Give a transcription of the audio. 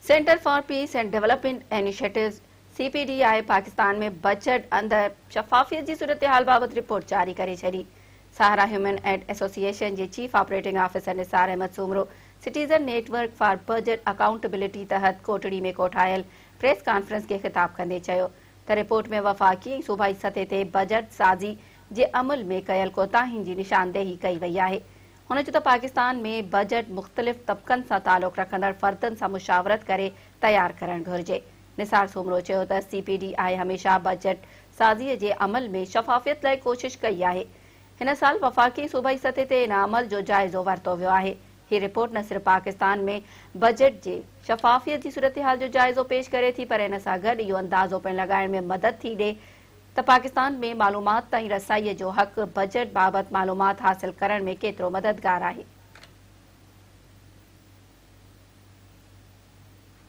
Centre for peace and development initiatives, C P D I, Pakistan ۾ budget اندر شفافيت جي صورتحال بابت رپورٽ جاري ڪري ڇڏي. سهارا هيومن ايڊ ايسوسيئيشن جي chief operating officer Nisar Ahmed Soomro citizen network for budget accountability تحت ڪوٽڙي ۾ ڪوٺايل پريس ڪانفرنس کي خطاب ڪندي چيو ته رپورٽ ۾ وفاقي ۽ صوبائي سطح تي بجيٽ سازي جي عمل ۾ ڪيل ڪوتاهين جي نشاندهي ڪئي وئي آهي. هن چيو ته پاڪستان ۾ بجيٽ مختلف طبقن سان تعلق رکندڙ فردن سان مشاورت ڪري تيار ڪرڻ گهرجي. نثار سومرو چيو ته سي پي ڊي I هميشه بجيٽ سازي جي عمل ۾ شفافيت لاء ڪوشش ڪئي آهي. هن سال وفاقي ۽ صوبائي سطح تي ان عمل جو جائزو ورتو ويو آهي. هي رپورٽ نه صرف پاڪستان ۾ بجيٽ جي شفافيت جي صورتحال جو جائزو پيش ڪري ٿي پر ان سان گڏ اهو اندازو پڻ لڳائڻ ۾ مدد ٿي ڏي ته پاڪستان ۾ معلومات تائين رسائي جو حق بجيٽ بابت معلومات حاصل ڪرڻ ۾ ڪيترو مددگار آهي.